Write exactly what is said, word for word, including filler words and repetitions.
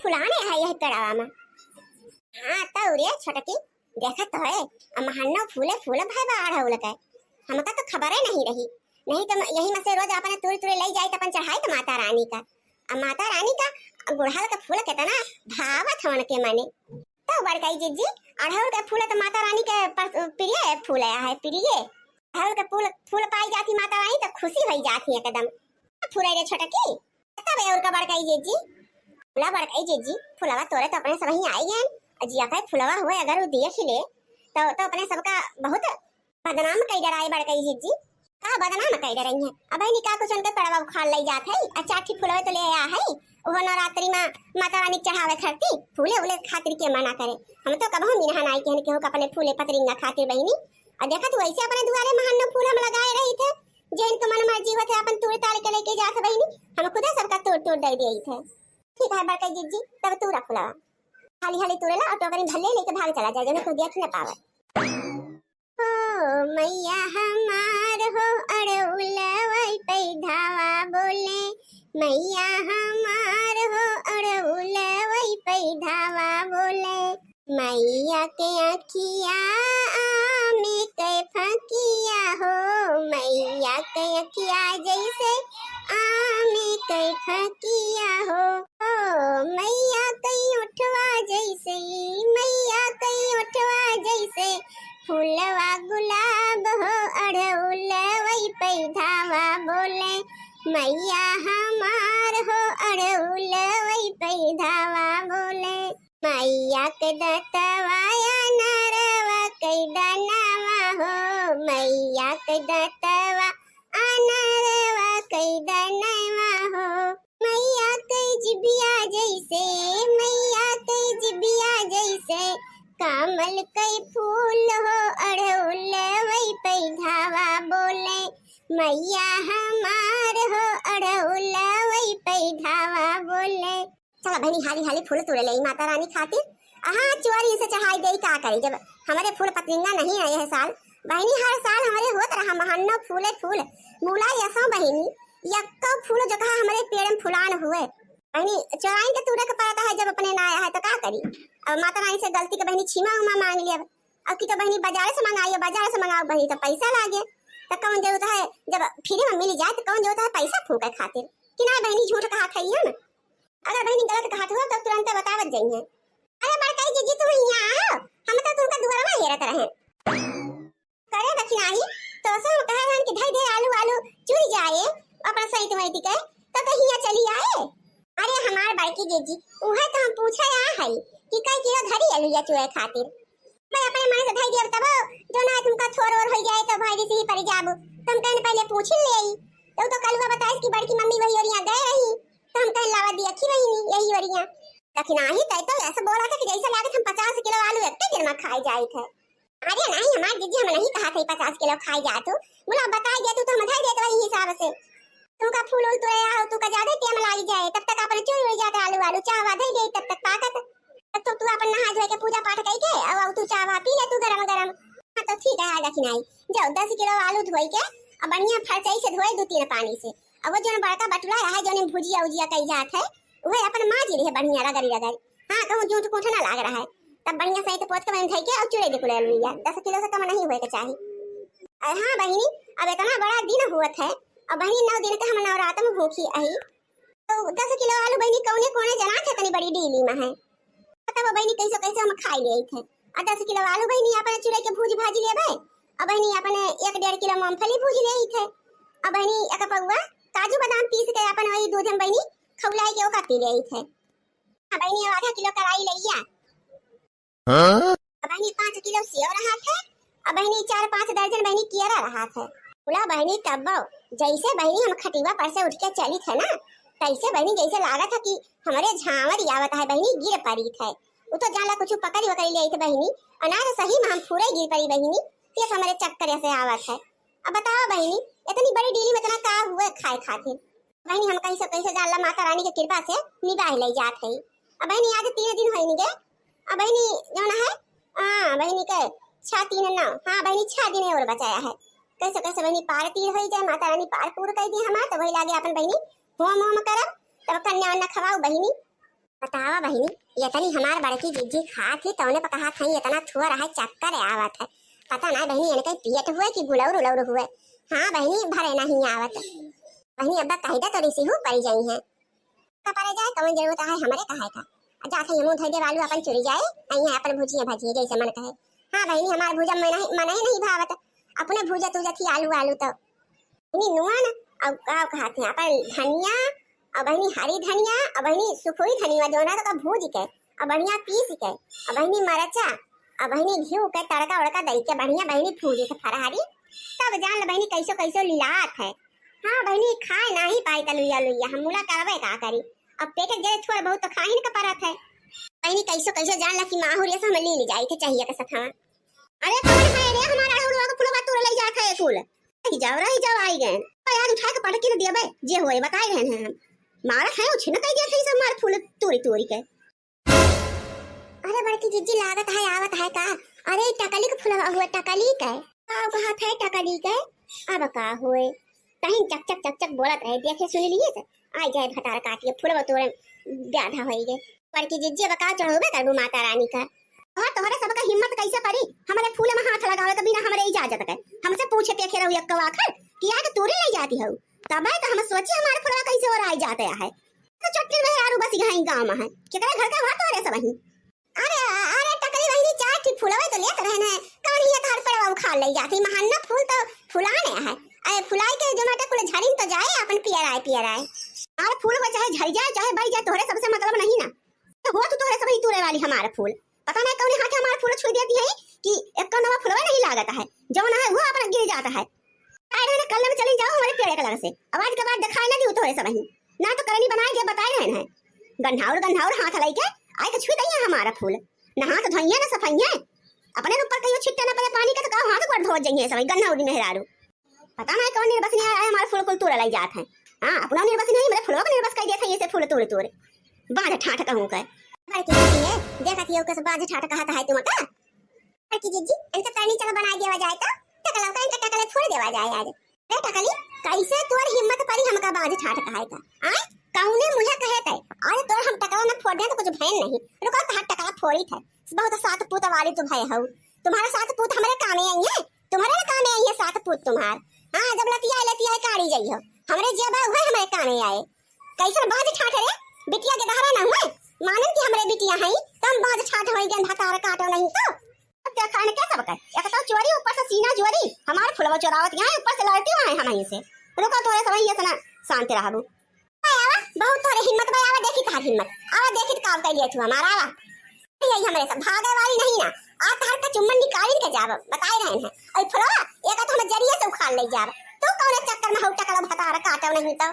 फुलाने है यह कड़ावा में। हाँ, तो रे छोटकी, देखत तो है, अब महन्नो फूले फूले भय बा अड़हुल के। हमका तो खबरे नहीं रही, नहीं तो यही में से रोज अपने तुरे तुरे ले जाइत, अपन चढ़ाइत माता रानी का। अब माता रानी का गुड़हल का फूल कितना भावत हवन के माने। तो बड़काई जिज्जी, अड़हुल के फूल तो माता रानी के पर-, प्रिय फूल है, प्रिय। अड़हुल के फूल, फूल पाई जाती माता रानी तो खुशी होई जाती एकदम। फूले रे छोटकी, तब और का बड़काई जिज्जी, बोला बड़काई जिज्जी, फुलवा तोरे तो अपने सब ही आई गए। अजिया का फुलवा हुए अगर वो देख ले तो, तो अपने सबका बहुत बदनाम कई डराए बड़काई जिज्जी। का बदनाम कई डराई है? अब बहिनी का कुछ उनके पड़वा उखाड़ लई जात है, आ चार ठी फुलवे तो ले आया है, वो नवरात्रि में माता रानी के चढ़ावे खातिर, फूले उले खातिर के मना करे। हम तो कबहू मिनहा नाई कहन केहू के अपने फूले पतरिंगा खातिर बहिनी। और देखा तू ऐसे अपने दुआरे महन्नो फूल हम लगाए रही थे, जे इनके मन मर्जी होत है अपन तोड़ ताड़ के लेके जात है बहिनी, हम खुदे सबका तोड़ तोड़ दे देई थे। ठीक है बड़काई जिज्जी, तब तू रख ला, हाली हाली तोड़े ला और टोकरी भर ले लेके भाग चला जाए, जब कोई देख न पावे। हो मैया हमार हो अड़उलवै पैधावा बोले, मैया हमार हो अड़उलवै पैधावा बोले। मैया के अखिया आमे के फकिया हो, मैया के अखिया जैसे आमे के फकिया हो। ओ मैया कई ओठवा जैसे, मैया कई ओठवा जैसे फूलवा गुलाब हो, अड़उलवै पैधावा बोले, मैया हमार हो अड़उलवै पैधावा बोले। मैया के दतवा अनरवा कई दनवा हो, मैया के दतवा अनरवा कई दनवा हो। मैया के जिबिया जैसे, मैया के जिबिया जैसे कमल कई फूल हो, अड़उलवै पैधावा बोले, मैया हमार हो अड़उलवै पैधावा बोले। चला बहिनी, हाली हाली फूल तोड़े लेई माता रानी खातिर। अहाँ चोरी से चढ़ाई देई का करी, जब हमरे फूल पतरिंगा नहीं है यह साल। बहिनी, हर साल हमरे होत रहा महन्नो फूले फूल, मुला यसो बहिनी, यक्को फूल जो कहा हमरे पेड़ में फुलान हुए। बहिनी, चोराइन के तूरे के पड़ता है, जब अपने ना आया है तो का करी? अब माता रानी से गलती के बहिनी क्षमा उमा मांग लिया। अब की तो बहिनी बाजार से मंगाइयो, बाजार से मंगाओ बहिनी तो पैसा लागे, तो कौन जरूरत है, जब फ्री में मिल जाए तो कौन जरूरत है पैसा फूके खातिर? कि ना बहिनी, झूठ कहा था हम। अगर बहिनी गलत कहा हुआ तो तुरंत बतावत जाइए। अरे बड़काई जिज्जी, तुम यहाँ आओ, हम तो तुमका दुआरवा हेरत रहे। करे दखिनाही, तो से हम कहे रहन कि धई धई आलू, आलू चुर जाए, अपन सैत वैत के, तो, तो हिया चली आए। अरे हमार बड़की जिज्जी, उहे तो हम पूछे आ हई कि कई किलो धरी आलू या चुरे खातिर। मैं अपने मन से धई दियब तब, जो ना तुमका थोर ओर होई जाए तो भाई से ही परी जाबू। तुम कहने पहले पूछ ले आई, तो, तो कलुआ बताइस कि बड़की मम्मी वही ओरिया गए रही, तो हम कहने लावा दी अखी वही नहीं, यही ओरिया। दखिनाही तय तो ऐसे बोला था कि जैसे लागत हम पचास किलो आलू एक दिन में खाए जाए थे। अरे नहीं, हमार जिज्जी हम नहीं कहा थे पचास किलो खाए जा तू, मुला बताए दिया तू तो हम धर देत वही हिसाब से। तू का फूल उल तोड़े आओ, तू का ज्यादा टाइम लाग जाए, तब तक अपने चुर उड़ जाते आलू आलू, चाहवा धर दे तब तक पाकत। तब तो तू अपन नहा धोए के पूजा पाठ कई के, अब, अब तू चाहवा पी ले तू गरम गरम। हाँ तो ठीक है, आ दखिनाही, जाओ दस किलो आलू धोई के, अब बढ़िया फरचई से धोए दो तीन पानी से, अब वो जौन बड़का बटुला रहा है, जौन भुजिया उजिया कई जात है, उहे अपन माजी रहे बढ़िया रगड़ी रगड़ी। हाँ, कहूँ जूठ कोठ ना लाग रहा है। तब बढ़िया से तो पोत के मैंने धई के और चुरे दे कुले लुइया। दस किलो से कम नहीं हुए के चाही। अरे हाँ बहिनी, अब इतना बड़ा दिन हुआ है, अब बहिनी नौ दिन के हम नवरात में भूखी अही। तो दस किलो आलू बहिनी कौने कौने जना थे इतनी बड़ी डीली में है। तब बहिनी कैसे कैसे हम खाई ले थे। और दस किलो आलू बहिनी अपन चुरे के भूज भाजी लेबे। अब बहिनी अपन एक डेढ़ किलो मूंगफली भूज ले थे। अब बहिनी एक पौवा काजू बादाम पीस के अपन वही दूध में बहिनी खौलाई के ओका पी ले थे। हाँ बहिनी, अब आधा किलो कराई लइया। हाँ? अब बहिनी पाँच किलो सेव रहा थे, अब बहिनी चार पाँच दर्जन बहिनी कियरा रहा थे। बोला बहिनी तब जैसे बहिनी हम खटिवा पर से उठ के चली थे ना, तैसे बहिनी जैसे लागत है कि हमरे झांवर ही आवत है बहिनी, गिर पड़ी थे। वो तो जाला कुछ पकड़ी वकड़ी ले थे बहिनी, अनार सही में हम पूरे गिर पड़ी बहिनी, ये हमरे चक्कर से आवत है। अब बताओ बहिनी, इतनी बड़ी डीली में इतना का हुए खाए खातिर? बहिनी, हम कैसे कैसे जान ला माता रानी के कृपा से निबाह ले जात है। अब बहिनी, आज तीन दिन होई निगे। अब बहिनी, जौन है, हाँ, बहिनी के छह तीन नौ, हाँ बहिनी, छह दिन और बचाया है। कैसे कैसे बहिनी पार तीर होई जाए, माता रानी पार पूर कर दी हमार, तो वही लागे अपन बहिनी होम होम करब, तब कन्या वन्या खवाऊ बहिनी। बतावा बहिनी, यतनी हमार बड़की जिज्जी खात ही, तौने पर कहत हई, "इतना थुअर है, चक्कर आवत है।" पता ना बहिनी, इनके पियत हुए कि गुलौर उलौर हुए। हाँ बहिनी, भरे नहीं आवत। बहिनी, अब्बा कह दे तो रिसिहू पड़ जाई है। का परे जाए, कौन जरूरत है हमरे कहे का? आ जात है, ये मुंह धोई दे वालू, अपन चुरी जाए, आ यहाँ अपन भुजिया भजिए जैसे मन कहे। हाँ बहिनी, हमार भुजा मन ही, मन ही नहीं भावत, अपने भुजा तू जथी आलू आलू तो। बहिनी नुआ न, अब का कहते हैं, अपन धनिया, अब बहिनी हरी धनिया, अब बहिनी सुखोई धनिया, जोना तो का भूज के, अब बढ़िया पीस के, अब बहिनी मरचा, अब बहिनी घी के तड़का उड़का दई के बढ़िया बहिनी भूज के फरहारी, तब जान ले बहिनी कैसो कैसो लिलात है। हाँ बहिनी, खाए नाही पाई त लुइया लुइया, हम मुला करबे का करी। अब पेट के थोड़ा बहुत तो खाहिन के परत है। बहिनी, कैसो कैसो जान ला कि माहुर ये सब हम ले ले जाई थे चाहिए के सथवा। अरे कौन है रे, हमारा अड़हुलवा के फुलवा तोड़ ले जात है कुल। रही जाओ, रही जाओ, आई गए। तो यार उठा के पटक के न दिया बे, जे होए बताए रहे हैं हम। मारा है उछिन कह दिया था ये सब मार फूल तोरी तोरी के। अरे बड़की जिज्जी, लागत है आवत है का? अरे टकली के फुलवा हुआ, टकली के। का कहत है टकली के? अब का होए, तहिन चक चक चक चक बोलत रहे, देखे सुन लिए से आई जाए भतार काटिए फुलवा तोरे ब्याधा होई गए। बड़की जिज्जी, अब का चढ़ोबे करबू माता रानी का? और तोहरे सबका हिम्मत कैसे पड़ी हमरे फूल में हाथ लगावे के बिना हमरे इजाजत के? हमसे पूछे पेखे रहू एक आखर कि आके तोरे ले जाती हऊ, तबे तो हम सोचे हमारे फुलवा कैसे ओराई जाते है। तो चट्टी में यारू बस यहीं गाँव में है, केकरे घर का हुआ तोहरे सब वहीं? अरे, अरे टकली बहिनी, चार ठी फुलवे तो लेत रहन है, कौन ये तोहर पेड़वा उखाड़ ले जाती? महाना फूल तो फुलाने है, अरे फुलाई के जो माटे कुल झरिन तो जाए, अपन पियर आए, पियर आए। अरे फूल वो चाहे झड़ जाए, चाहे बह जाए, तोहरे सबसे मतलब नहीं ना। तो हो तू तोहरे सब ही तूरे वाली हमार फूल। पता नहीं कौन हाथ हमार फूल छुई देती है कि एक नवा फुलवा नहीं लागत है, जौन है वो अपना गिर जाता है। आए रहे ना कल में चली जाओ हमारे पेड़ के लग से, आवाज के बाद दिखाई ना दी तोहरे सब ही, ना तो करनी बनाए के बताए रहे हैं। गन्हाउर गन्हाउर हाथ लाई के आए के छुई दइया हमारा फूल, ना हाथ धोइया ना सफाइया, अपने ऊपर कहियो छिट्टा ना पड़े पानी का तो कहो हाथ गोड़ धो जाइए सब गन्हाउर मेहरारू। पता नहीं कौन निर्बसनी आया है, हमारे फूल कुल तोड़ लाई जात है। हाँ, अपना निर्बस नहीं, मेरे फुलवा को निर्बस कर दिया था, ये से फूल तोड़ तोड़। बांझ ठाठ कहूँ का। बड़की जिज्जी है, देखा थी ओके से बांझ ठाठ कहा था है तुम का? बड़की जिज्जी, इनका करनी चला बनाए देवा जाए तो, टकला का इनका टकले फोड़ देवा जाए आज। रे टकली, कैसे तोर हिम्मत पड़ी हमका बांझ ठाठ कहे का? आय, कौने मुँहे कहे तै? अरे तोर हम टकला न फोड़ दे तो कुछ भय नहीं। रुको, तहार टकला फोड़ी थे। बहुत सात पूत वाली तू भय हऊ। तुम्हारे सात पूत हमरे कामे आई है, तुम्हारे ना कामे आई है सात पूत तुम्हार। हाँ, जब लतिया लतिया काढ़ी जाई हो, हमरे जे बा उहे हमरे कामे आए। कैसन बांझ ठाठ रे, बिटिया के दहरा ना हुए, मानन कि हमरे बिटिया हई, तम बांझ ठाठ होई गन भतार काटो नहीं तो। अब देखा न के सब कर, एक तो चोरी ऊपर से सीना चोरी, हमार फुलवा चोरावत यहाँ ऊपर से लड़ती वहाँ हम यहीं से। रुको तोरे सब ये सना शांत रहबू। आवा, बहुत तोरे हिम्मत बा, आवा देखी तहार हिम्मत, आवा देखी त का कर लिया तू हमारा, आवा। यही हमरे सब भागे वाली नहीं ना, आ तहार का चुम्बन निकाली के जाब, बताए रहे हैं। और फुलवा, एक तो हम जरिए से उखाड़ ले जाब, तू कौन चक्कर में हऊ टकला भतार काटो नहीं तो।